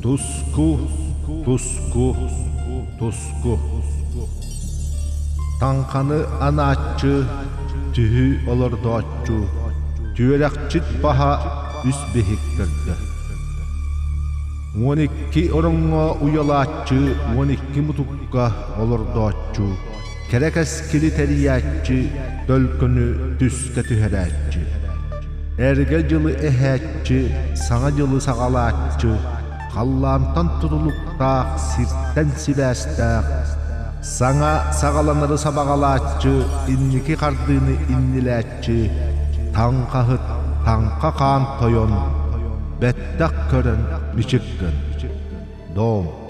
Туску, туску, туску. Таҥханы анааччы, түһүү олордооччу, түөрэхчит баһа үс биһик көрдө. 12 ороҥҥо уйалааччы, 12 мутукка олордооччу, кэрэ кэскили тэрийээччи, төлкөнү түскэ түһэрээччи. Эргэ дьылы эһээччи, саҥа дьылы саҕалааччы, халлаантан тутулуктаах, сиртэн сибээстээх, саҥа саҕаланары сабаҕалааччы, инники хардыыны иннилээччи, таҥхаһыт, таҥха хаан тойон, бэттэх көрөн мичик гын. Дом.